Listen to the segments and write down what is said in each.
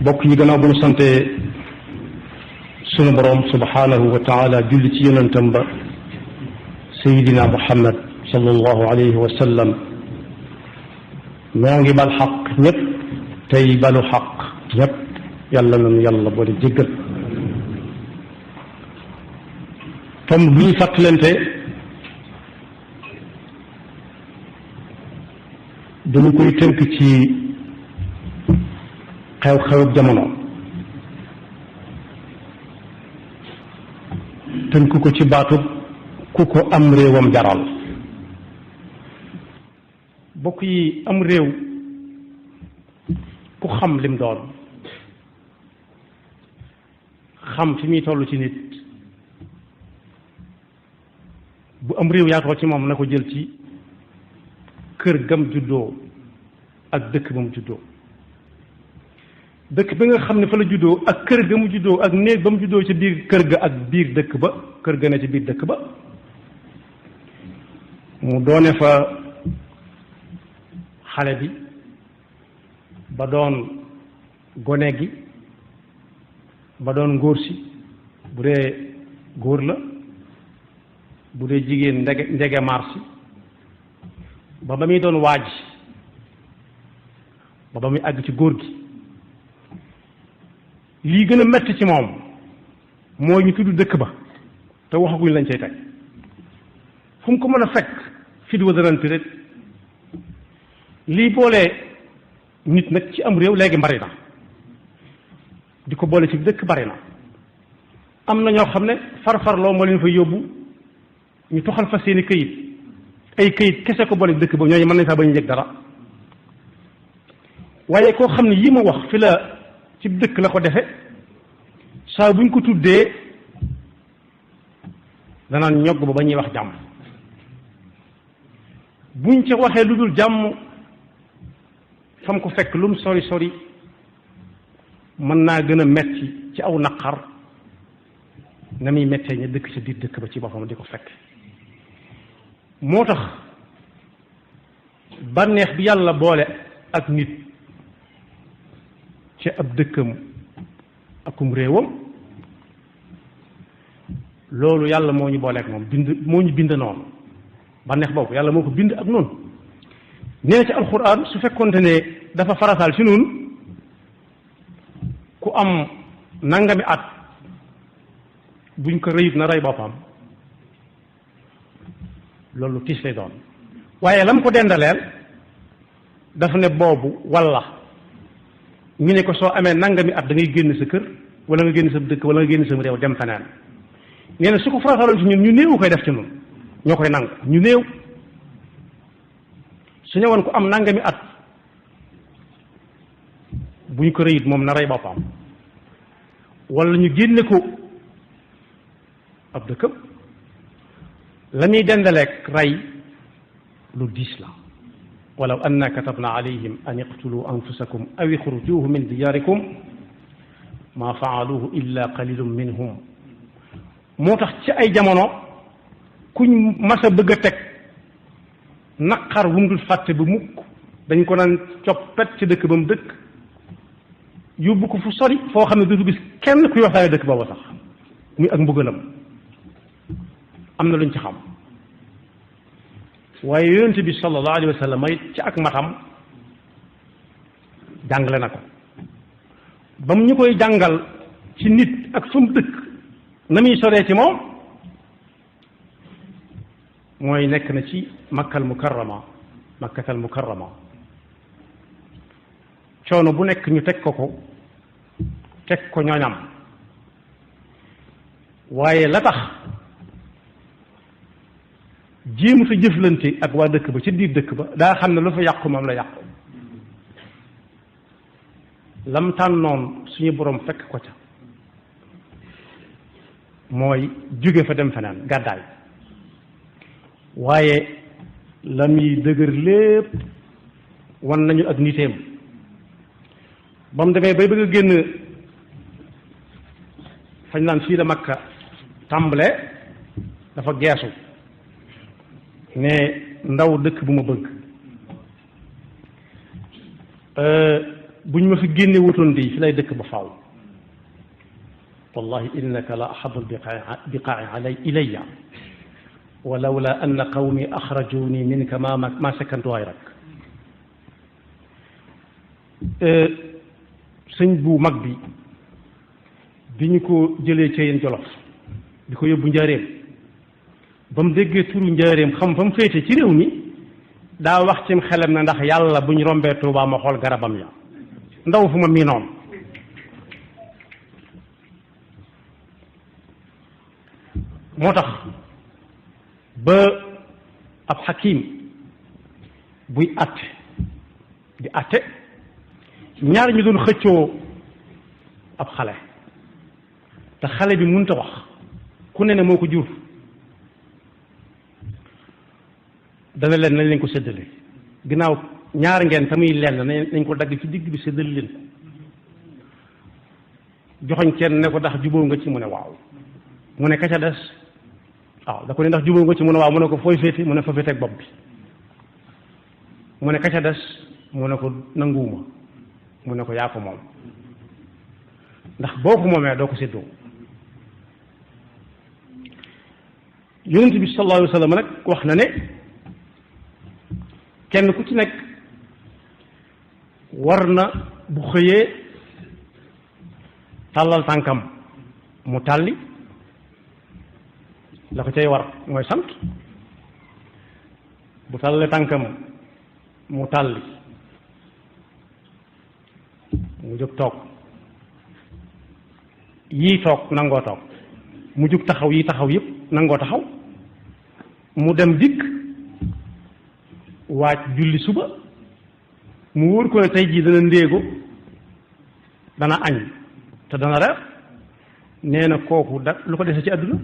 bokk yi gannaaw bu ñu sante sunu borom subhanahu wa taala julli ci yonentam ba sayidina muhammad sallallahu alayhi wa sallam noo ngi bal xaq ñëpp tey balu xaq ñëpp yàlla nañu yàlla boole jéggal tomb bi ñu fàttalante dañu koy tënk ci xew-xew jamono tënk ko ci baatub ku ko am réewam jaral bokk yi am réew ku xam lim doon xam fi muy toll ci nit bu am réew yaatoo ci moom na ko jël ci kër gam juddoo ak dëkk ba mu juddoo dëkk bi nga xam ne fa la juddoo ak kër ga mu juddoo ak néeg ba mu juddoo ci biir kër ga ak biir dëkk ba kër ga ne ci biir dëkk ba mu doone fa xale bi ba doon gone gi ba doon ngóor si bu dee góor la bu dee jigéen ndege marsi ba muy doon waaj ba muy àgg ci góor gi lii gën a metti ci moom mooy ñu tudd dëkk ba te waxaguñ lañ cay teg fu mu ko mën a fekk fit wa daranti rek lii boole nit nag ci am réew léegi bari na di ko boole ci dëkk bari na am na ñoo xam ne farfarloo moo leen fa yóbbu ñu toxal fa seeni këyit ay këyit kese ko boole dëkk ba ñooñu mën nañ faa ba ñu yëg dara waaye koo xam ne yi ma wax fi la ci dëkk la ko defe saa buñ ko tuddee danaan ñogg ba ñuy wax jàmm buñ ci waxee lu dul jàmm fam ko fekk lum sori sori mën naa gën a metti ci aw naqar na muy mettee ña dëkk ci biir dëkk ba ci boppam di ko fekk moo tax bànneex bi yàlla boole ak nit ci ab dëkkam akum réewam loolu yàlla moo ñu booleek moom moo ñu bind noonu bànneex boobu yàlla moo ko bind ak noonu nee ci alxuraan su fekkonte ne dafa farataal ci noonu ku am nangami at buñ ko rëyut na rey boppam loolu tiis lay doon waaye lam ko dendaleel dafa ne boobu walla ñu ne ko soo amee nangami at da ngay génn sa kër wala nga génn sa dëkk wala nga génn sa réew dem feneen nee na su ko farataaloon ci ñun ñu néew koy def ci ñun ñoo koy nangu ñu néew su ñëwoon ko am nangami at buñ ko rëyit moom na rey boppam wala ñu génne ko ab dëkkam la ñuy dendaleek rey lu diis la walaw anna katabna alayhim an iqtulu anfusakum aw ixrujuhu min diyarikum ma faaluhu illa qalilun minhum moo tax ci ay jamono kuñ mas a bëgg a teg naqar wu mu dul fàtte ba mukk dañ ko naan coppet ci dëkk ba mu dëkk yóbbu ko fu sori foo xam ne dootu gis kenn kuy waxtaane dëkk booba sax muy ak mbugalam am na luñ ci xam waaye yonent bi sallallahu alayhi wa sallam ay ci ak matam jàngale na ko ba mu ñu koy jàngal ci nit ak fa mu dëkk na muy soree ci moom mooy nekk na ci makkatal mukarrama coono bu nekk ñu teg ko ñooñam waaye la tax jéemu sa jëflante ak waa dëkk ba ci biir dëkk ba daa xam ne lu fa yàqu moom la yàqu lam tànnoon suñu borom fekk ko ca mooy jóge fa dem feneen gàddaay waaye la muy dëgër lépp wan nañu ak niteem ba mu demee bay bëgg a génn fañ naan fii la Makka tàmbale dafa geesu ne ndaw dëkk bu ma bëgg buñ ma fi génne wutoon di fi lay dëkk ba faaw wallahi innaka la ahadu albiqaa'i alay ilayya wa lawla anna qawmi axrajuni minka ma sakantu gayrak sëñ bu mag bi ñu ko jëlee ca yéen Jolof di ko yóbbu njaareem ba mu déggee turu njaareem xam fa mu féete ci réew mi daa wax cim xelam na ndax yàlla bu ñu rombee Tuubaa ma xool garabam ya ndaw fu ma miinoon moo tax ba ab xakim buy atte di atte ñaar ñu doon xëccoo ab xale te xale bi mënut a wax ku ne moo ko jur dana leen nañ leen ko séddale ginnaaw ñaar ngeen tamuy lenn nañ ko dagg ci digg bi séddale leen ko joxoñ kenn ne ko ndax jubóo nga ci mu ne waaw mu ne ka ca des waaw da ko ne ndax jubóo nga ci mu ne waaw mu ne ko fooy féete mu ne fa féete ak bopp bi mu ne ka ca des mu ne ko nanguwuma mu ne ko yaa ko moom ndax boo ko moomee doo ko séddoo yonent bi sallallahu alayhi wa sallam nag wax na ne kenn ku ci nekk war na bu xëyee tàllal tànkam mu tàlli la ko cay war mooy sant bu tàllalee tànkam mu tàlli mu jóg toog yii toog nangoo toog mu jóg taxaw yii taxaw yëpp nangoo taxaw mu dem dikk waaj julli suba mu wóor ko ne tey jii dana ndéego dana añ te dana reer nee na kooku da lu ko dese ci àdduna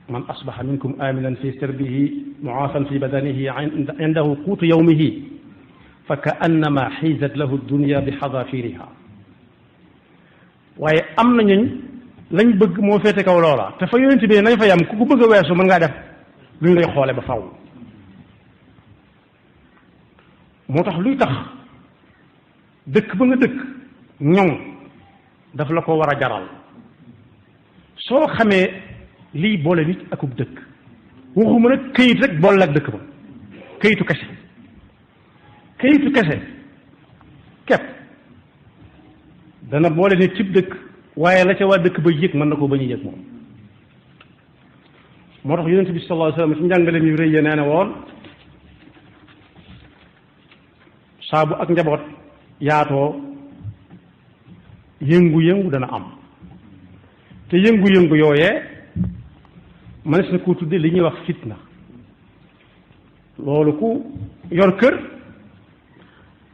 man asbaxa minkum aminan fi sirbihi muaafan fi badanihi indahu quutu yawmihi fa ka annama xiizat lahu dunya bi xadafiriha waaye am na ñuñ lañ bëgg moo féete kaw loola te fa yonent bi nañ fa yam ku ko bëgg a weesu mën ngaa def lu ñu lay xoole ba faw moo tax luy tax dëkk ba nga dëkk ñoŋ daf la ko war a jaral soo xamee lii boole nit akub dëkk waxuma nag këyit rek boole ak dëkk ba këyitu kese këyitu kese képp dana boole nit cib dëkk waaye la ca waa dëkk ba yëg mën na koo bañ a yëg moom moo tax yonent bi sallallahu alayhi wa sallam ci njàngaleem yu rëy ya nee na woon saabu ak njaboot yaatoo yëngu-yëngu dana am te yëngu-yëngu yooyee mënees na koo tudde li ñuy wax fitna loolu ku yor kër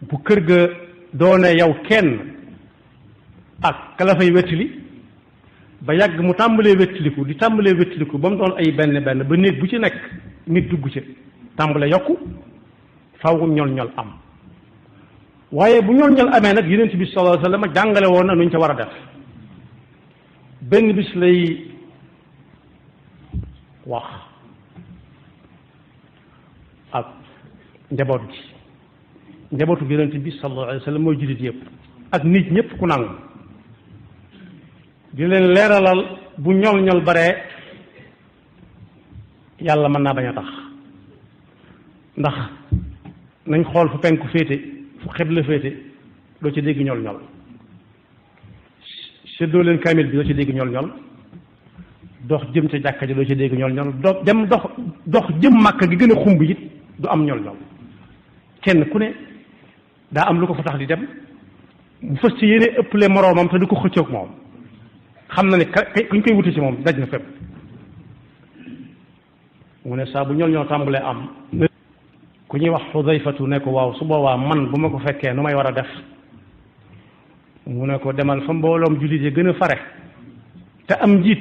bu kër ga doone yow kenn ak kala fay wettili ba yàgg mu tàmbalee wettiliku di tàmbalee wettiliku ba mu doon ay benn benn ba néeg bu ci nekk nit dugg ci tàmbale yokku faw ñol-ñol am waaye bu ñol-ñol amee nag yonent bi sallallahu alayhi wa sallam jàngale woon na nuñ ca war a def benn bis lay wax ak njaboot gi njabootu yonent bi sallallahu alayhi wa sallam mooy jullit yëpp ak nit ñëpp ku nangu di leen leeralal bu ñol-ñol baree yàlla mën naa bañ a tax ndax nañ xool fu penku féete fu xibla féete doo ci dégg ñol-ñol séddoo leen kaamil bi doo ci dégg ñol-ñol dox jëm ca jàkka ji doo ci dégg ñol-ñol dox jëm màkk gi gën a xumb it du am ñol-ñol kenn ku ne daa am lu ko fa tax di dem mu fës ci yéene ëpple moroomam te du ko xëccoog moom xam na ne kuñ koy wuti ci moom daj na fépp mu ne saa bu ñol-ñol tàmbalee am ku ñuy wax Xudayfatu ne ko waaw su boobaa man bu ma ko fekkee nu may war a def mu ne ko demal fa mbooloom jullit yi gën a fare te am njiit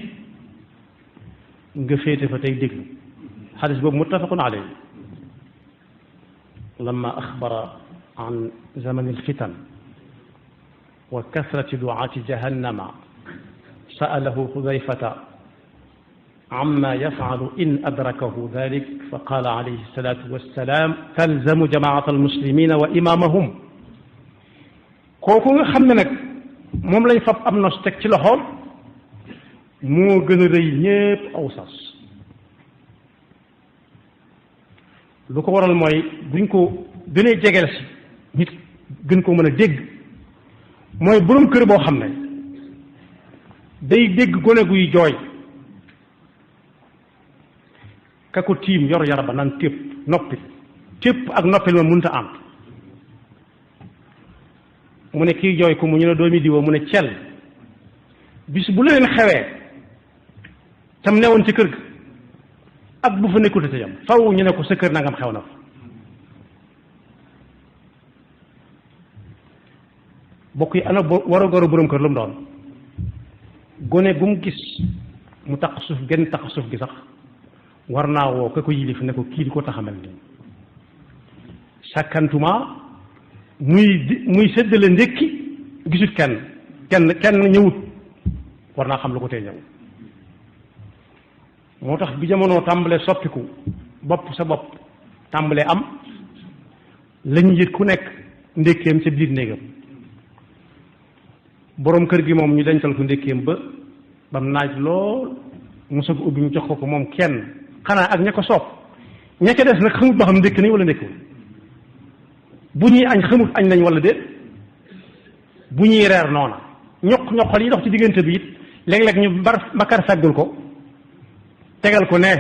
nga féete fa tey déglu xadis boobu muttafaqun alayhi lamma axbara an zamani alfitan wa kasrati duaati jahannama sa'alahu Xudayfata amma yaf'alu in adrakahu dalik fa qaala alayhi salaatu wassalaam talzamu jamaata almuslimina wa imamahum kooku nga xam ne nag moom lañ fab am nos teg ci loxoom moo gën a rëy ñépp aw sas lu ko waral mooy buñ ko gënee jegeel si nit gën ko mën a dégg mooy borom kër boo xam ne day dégg gone guy jooy ka ko tiim yor yara ba naan tépp noppi tépp ak noppil ma mënta am mu ne kii jooy ko mu ñu ne doomi diwa mu ne cel bis bu leen xewee tam newoon ci kër ga ak bu fa nekkul ca yam faw ñu ne ko sa kër nangam xew na fa bokk yi ana war a goro borom kër lu mu doon gone bu mu gis mu taq suuf genn taq suuf gi sax war naa woo ka ko yilif ne ko kii di ko taxamal nii sàkkantuma muy séddale ndékki gisut kenn ñëwut war naa xam lu ko tee ñëw moo tax bi jamono tàmbalee soppiku bopp sa bopp tàmbalee am lañu yët ku nekk ndékkeem ca biir néegam boroom kër gi moom ñu dencal ko ndékkeem bam naaj lool mu soog ubbi ñu jox ko moom kenn xanaa ak ña ko soob ña ca des nag xamut ba xam ndékk nañ wala ndékkul bu ñuy añ xamut añ nañ wala déet bu ñuy reer noona ñoqal yi dox ci diggante bi it léeg-léeg ñu bakar feggul ko tegal ko ne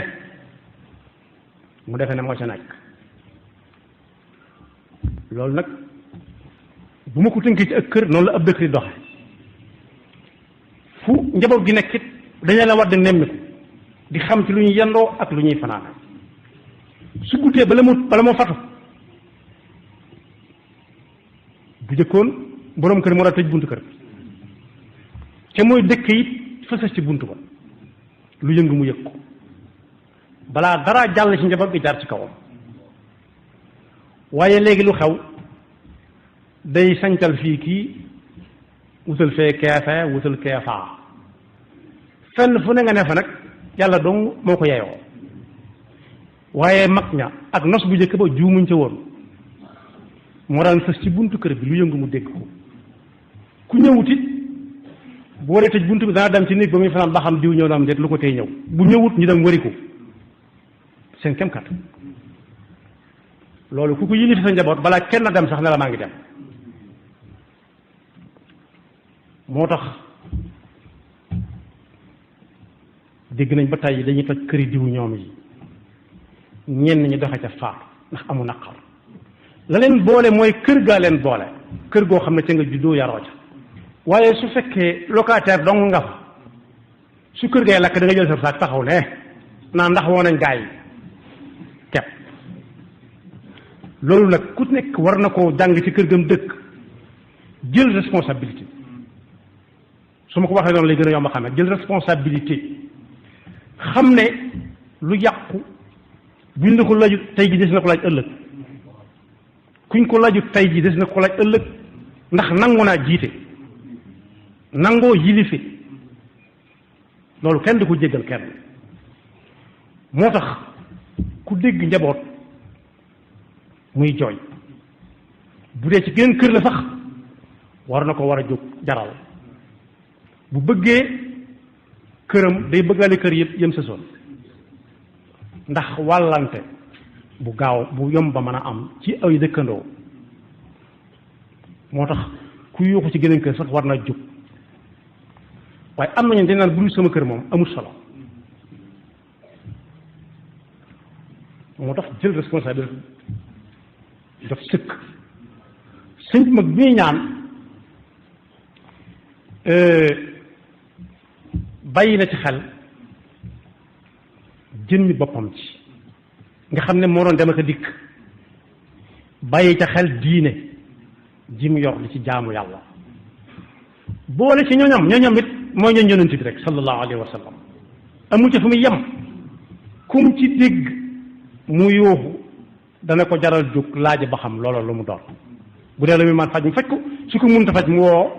mu defe ne moo ca nekk loolu nag bu ma ko tënkee ci ak kër noonu la ab dëkk di doxe fu njaboot gi nekk it dañu la war di nemmiku di xam ci lu ñuy yendoo ak lu ñuy fanaane su guddee bala moo fatu bu jëkkoon boroom kër moo daa tëj buntu kër te mooy dëkk it fësas ci buntu ba lu yëngu mu yëg ko balaa dara jàll ci njaboot gi jaar ci kawam waaye léegi lu xew day sancal fii kii wutal fee keefe wutal keefaa fenn fu ne nga ne fa nag yàlla dong moo ko yeyoo waaye mag ña ak nos bu njëkk ba juumuñ ca woon moo daan sës ci buntu kër bi lu yëngu mu dégg ko ku ñëwut it bu waree tëj buntu bi dana dem ci néeg ba muy fanaan ba xam diw ñëw na am déet lu ko tey ñëw bu ñëwut ñu dem wari ko seen kem kat loolu ku ko yilif sa njaboot balaa kenn dem sax ne la maa ngi dem moo tax dégg nañ ba tey dañuy toj këri diw ñoom yi ñenn ñi doxe ca faatu ndax amu naqar la leen boole mooy kër gaa leen boole kër goo xam ne ca nga juddoo yaroo ca waaye su fekkee locataire dong nga fa su kër gay lakk da nga jël sa saak taxaw ne naa ndax woo nañ gaa yi kepp loolu nag ku nekk war na koo jàng ci kër gam dëkk jël responsabilité su ma ko waxee noonu lay gën a yomb a xamee jël responsabilité xam ne lu yàqu buñ la ko lajut tey ji des na ko laaj ëllëg kuñ ko lajut tey ji des na ko laaj ëllëg ndax nangu naa jiite nangoo yilife loolu kenn du ko jéggal kenn moo tax ku dégg njaboot muy jooy bu dee ci geneen kër la sax war na ko war a jóg jaral bu bëggee këram day bëggaale kër yëpp yëm sa soon ndax wàllante bu gaaw bu yomb ba mën a am ci ay dëkkandoo moo tax ku yuuxu ci geneen kër sax war na jóg waaye am nañu dañ naan bu dul sama kër moom amul solo moo tax jël responsabilité daf sëkk sëñ mag bi ñuy ñaan bàyyi na ci xel jëmmi boppam ci nga xam ne moo doon dem ak a dikk bàyyi ca xel diine ji mu yor li ci jaamu yàlla boole ci ñooñam it mooy ñooñ yonent bi rek sallallahu alayhi wa sallam amul ca fu muy yem kum ci dégg mu yuuxu dana ko jaral jóg laaj ba xam loola lu mu doon bu dee la muy man faj mu faj ko su ko mënta faj mu woo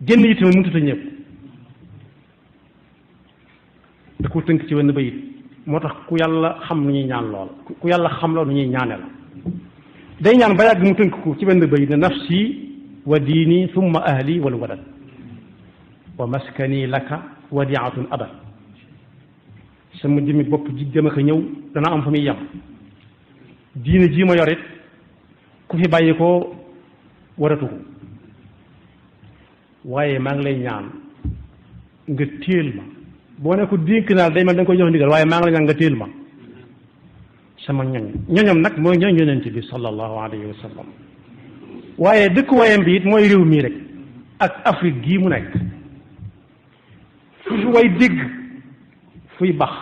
génn it ma mënta ñëpp da ko tënk ci wenn bayit moo tax ku yàlla xam nu ñuy ñaan lool ku yàlla xam lool nu ñuy ñaane la day ñaan ba yàgg mu tënk ko ci benn bay ne nafsi wa diini thumma ahli wal walad wa maskani laka wadiatun abad sama jëmmi bopp ji dem ak ñëw dana am fa muy yem diine ji ma yorit ku fi bàyyi ko waratu ko waaye maa ngi lay ñaan nga téel ma boo ne ko dénk naa day mel da nga koy jox ndigal waaye maa ngi lay ñaan nga téel ma sama ñoñam nag mooy ñooñ yonent bi sallallahu alayhi wa sallam waaye dëkkuwaayam bi it mooy réew mii rek ak Afrique gii mu nekk fu fi way dégg fuy bax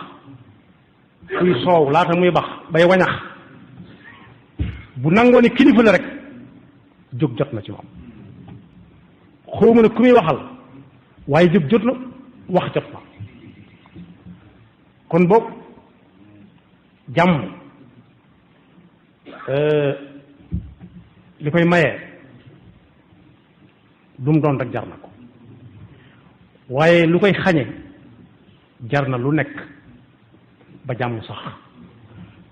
fuy soow laata muy bax bay wañax bu nangoo ne kilifa la rek jóg jot na ci moom xawma ne ku muy waxal waaye jóg jot na wax jot na kon boog jàmm li koy mayee du mu doon rek jar na ko waaye lu koy xañe jar na lu nekk ba jàmm sax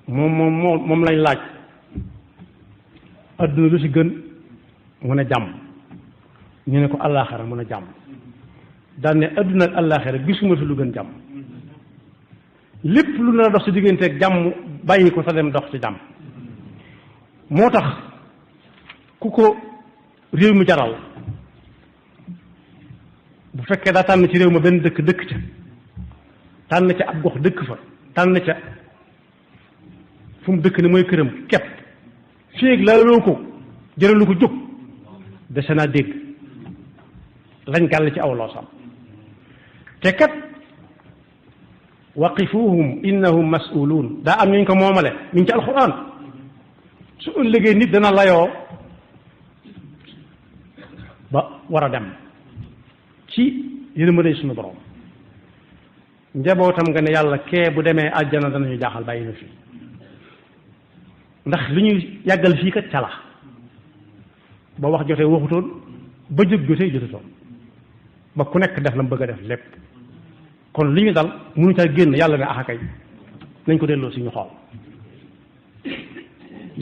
moom lañ laaj adduna lu ci gën mu ne jàmm ñu ne ko àllaaxira mu ne jàmm daan ne adduna ak àllaaxira gisuma fi lu gën jàmm lépp lu na dox ci digganteeg jàmm bàyyi ko sa dem dox ci jàmm moo tax ku ko réew mi jaral bu fekkee daa tànn ci réew ma benn dëkk ca tànn ca ab gox dëkk fa tànn ca fu mu dëkk ne mooy këram képp féeg laaloo ko jëralu ko jóg dese naa dégg lañ gàll ci aw loosam te kat waqifuhum innahum mas'uluun daa am ñu ko moomale mi ngi ci alxuraan su ëllëgee nit dana layoo ba war a dem ci yërmande suñu borom njabootam nga ne yàlla kee bu demee àjjana danañu jaaxal bàyyi na fi ndax li ñuy yàggal fii kat cala ba wax jotee waxutoon ba jóg jotee jotutoon ba ku nekk def la mu bëgg a def lépp kon li ñu dal mënu caa génn yàlla ne axakay nañ ko delloo si ñu xool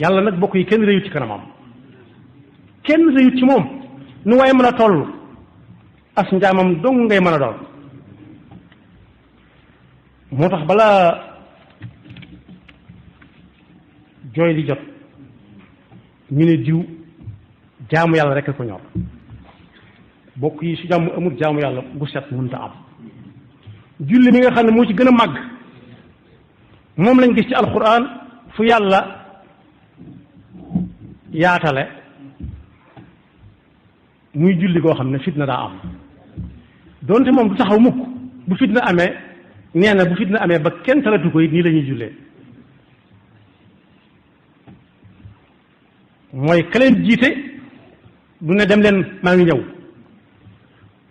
yàlla nag bokk yi kenn réyut ci kanamam kenn réyut ci moom nu waaye mën a toll as njaamam dong ngay mën a doon moo tax balaa jooy di jot ñu ne diw jaamu yàlla rek ko ñor bokk yi su jàmm amul jaamu yàlla bu set mënta am julli mi nga xam ne moo ci gën a màgg moom lañ gis ci alquran fu yàlla yaatale muy julli koo xam ne fitna daa am doonte moom du taxaw mukk bu fitna amee nee na bu fitna amee ba kenn talatu ko it nii la ñuy jullee mooy ka leen jiite du ne dem leen maa ngi ñëw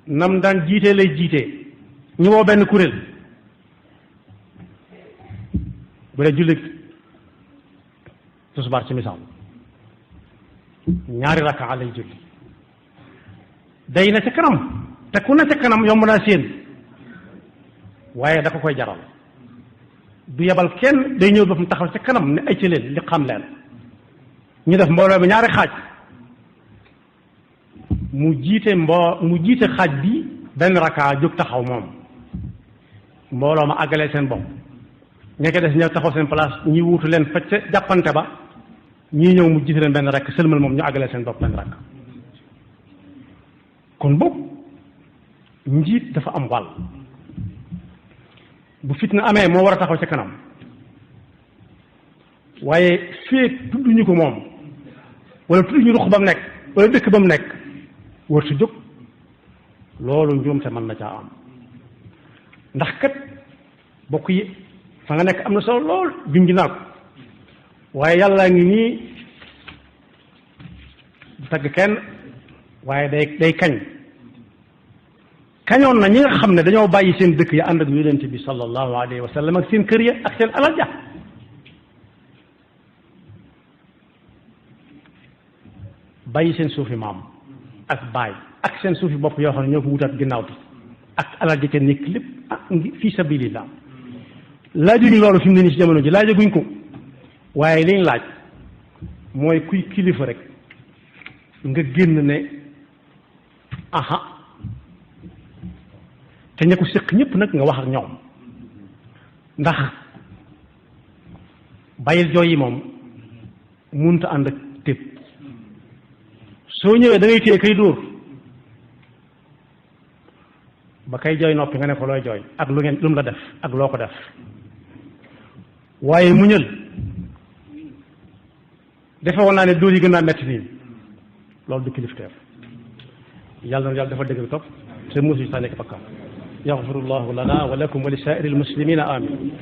nam daan jiitee lay jiitee ñu woo benn kuréel bu dee julli tisbaar ci misaal ñaari rakkaa lay julli day na ca kanam te ku na ca kanam yomb naa séen waaye da ko koy jaral du yebal kenn day ñëw ba mu taxaw ca kanam ne ay ci leen li xam leen ñu def mbooloo bi ñaari xaaj mu jiite xaaj bi benn rakkaa jóg taxaw moom mbooloo ma àggalee seen bopp ña ca des ñëw taxaw seen place ñi wuutu leen facc jàppante ba ñii ñëw mu jiite leen benn rakk sëlmal moom ñu àggalee seen bopp benn rakk kon boobu njiit dafa am wàll bu fitna amee moo war a taxaw ca kanam waaye feek tudduñu ko moom wala tudduñu ruq ba mu nekk wala dëkk ba mu nekk war su jóg loolu njuumte mën na caa am ndax kat bokk yi fa nga nekk am na solo lool junj naa ko waaye yàllaa ngi nii du tagg kenn waaye day kañ kañoon na ñi nga xam ne dañoo bàyyi seen dëkk ya ànd ak yonent bi sallallahu alayhi wa sallam ak seen kër ya ak seen alal ja bàyyi seen suufi maam ak baay ak seen suufi bopp yoo xam ne ñoo ko wutaat ginnaaw bi ak alal ja ca nekk lépp ak fi sabilillah laajuñu loolu fi mu ne nii ci jamono ji laajaguñ ko waaye liñ laaj mooy kuy kilifa rek nga génn ne aha te ña ko séq ñëpp nag nga wax ak ñoom ndax bàyyil jooy yi moom munta ànd ak tépp soo ñëwee da ngay téye kay dóor ba kay jooy noppi nga ne ko looy jooy ak lu mu la def ak loo ko def waaye muñal defe woon naa ne dóor yi gën naa metti nii loolu du kilifteef yàlla na yàlla dafa dëgg topp te musu sa nekk bakkaar yaxfirullahu lana wa lakum wa li saa'iril muslimina amin